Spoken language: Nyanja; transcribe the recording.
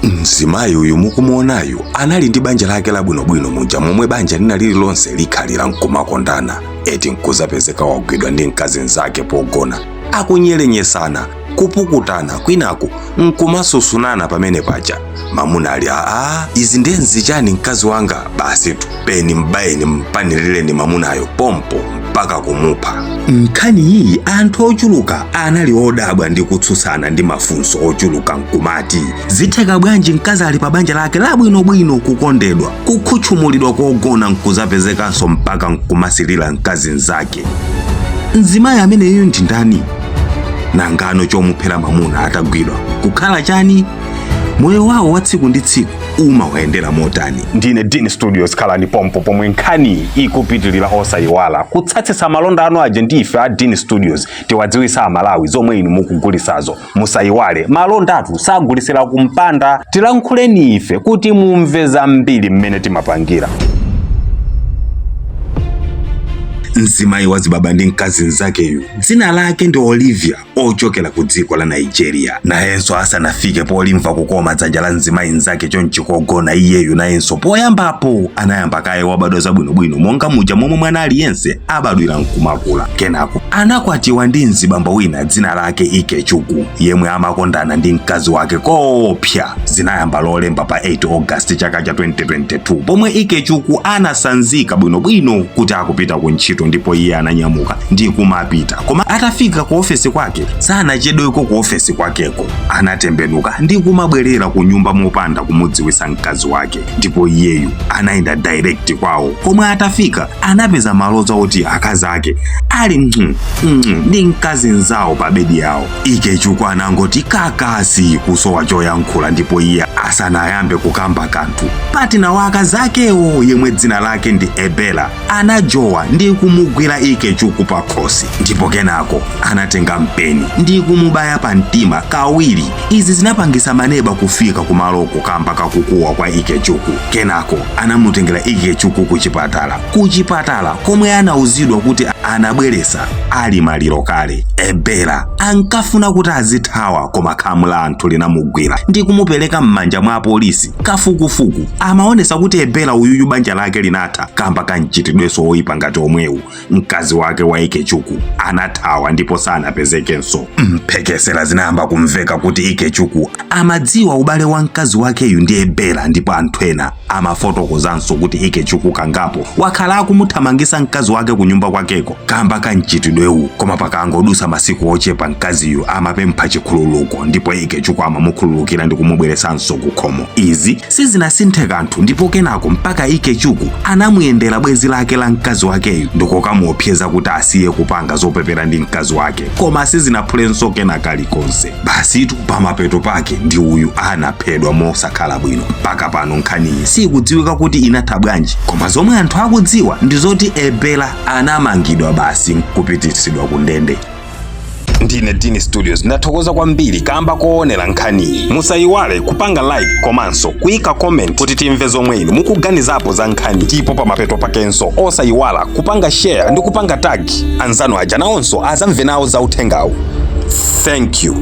Mzimayi uyu mukumuonayu anali ndi banja lake labwinobwino muja momwe banja lina lililonse likhalira nkumakondana, eti nkuzapezeka wagwidwa ndi mkazi mnzake pogona, akunyerenyesana, kupukutana, kwinaku nkumasusunana pamene paja. Mamuna ali, aa, izi ndiye nzichani mkazi wanga? Basitu peni mbayeni mpanilireni mamunayo pompo mpaka kumupha. Nkhani iyi anthu ochuluka anali odabwa ndi kutsutsana ndi mafunso ochuluka nkumati, zitheka bwanji mkazi ali pa banja lake labwinobwino, kukondedwa, kukhutchumulidwa kogona, nkuzapezekanso mpaka nkumasilira mkazi mnzake? Mzimayi ameneyu ndi ndani? Nangano chomuphera mamuna atagwidwa kukhala chani? Moyo wawo wa tsiku ndi tsiku umawayendera motani? Ndine Dean Studios, khalani pompo pomwe nkhani ikupitilira. Osayiwala kutsatsitsa malonda anu aja ndi ife a Dean Studios, tiwadziwisa Amalawi zomwe inu mukugulisazo. Musayiwale, malondatu sagulisira kumpanda. Tilankhuleni ife kuti mumve zambiri mmene timapangira. Mzimayi wazibaba ndi mkazi mnzakeyu dzina lake ndi Olivia, ochokera ku dziko la Nigeria. Nayenso asanafike polimva kukoma dzanja la mzimayi mnzake chonchi kogona, iyeyu nayenso poyambapo anayamba kaye wabadwa zabwinobwino monga muja momwe mwana aliyense abadwira nkumakula. Kenako anakwatiwa ndi mzibambo wina dzina lake Ikechukwu, yemwe amakondana ndi mkazi wake koopsa. Zinayamba Lolemba pa 8 August chaka cha 2022, pomwe Ikechukwu anasanzika bwinobwino kuti akupita ku ntchito, ndipo iye ananyamuka ndi kumapita. Koma atafika ku ofesi kwake, sanachedweko ku ofesi kwakeko, anatembenuka ndi kumabwerera ku nyumba mopanda kumudziwitsa mkazi wake, ndipo iyeyu anayenda direct kwawo, komwe atafika anapeza malodza oti akazi ake ali ndi mkazi mnzawo pa bedi yawo. Ikechukwu anangoti kakasi kusowa choyankhula, ndipo iye asanayambe kukamba kanthu, patina wa akazi akewo, yemwe dzina lake ndi Ebela, anajowa ndi kumugwira Ikechukwu pa khosi, ndipo kenako anatenga mpeni ndi kumubaya pa mtima kawiri. Izi zinapangisa maneba kufika kumaloko kamba kakukuwa kwa Ikechukwu. Kenako anamutengera Ikechukwu kuchipatala, kuchipatala komwe anauzidwa kuti anabweresa ali maliro kale. Ebela ankafuna kuti azithawa, koma khamu la anthu linamugwira ndi kumupereka m'manja mwa apolisi. Kafukufuku amaonesa kuti Ebela uyuyu banja lake linatha kamba ka mchitidwenso woyipa ngati omwewu. Mkazi wake wa Ikechukwu anathawa ndipo sanapezekenso. Mphekesera zinayamba kumveka kuti Ikechukwu amadziwa ubale wa mkazi wakeyu ndi Ebela, ndipo anthu ena amafotokozanso kuti Ikechukwu kangapo wakhala akumuthamangisa mkazi wake ku nyumba kwakeko kamba ka mchitidwewu, koma pakangodusa masiku ochepa mkaziyu amapempha chikhululuko ndipo Ikechukwu amamukhululukira ndi kumubweresanso ku khomo. Izi sizinasinthe kanthu, ndipo kenako mpaka Ikechukwu anamuyendera bwenzi lake la mkazi wakeyu ndikukamuopseza kuti asiye kupanga zopepera ndi mkazi wake, koma sizinaphulenso kena kalikonse. Basitu pamapeto pake ndi uyu anaphedwa mosakhala bwino. Mpaka pano nkhaniyi sikudziwika kuti inatha bwanji, koma zomwe anthu akudziwa ndi zoti Ebela anamangidwa basi nkupititsidwa ku ndende. Ndine Dini Studios, ndathokoza kwambiri kamba koonera nkhaniyi. Musayiwale kupanga like komanso kuyika comment kuti timve zomwe inu mukuganizapo za nkhani, ndipo pamapeto pakenso osayiwala kupanga share ndi kupanga tag anzanu aja, nawonso azamve nawo za uthengawu. Thank you.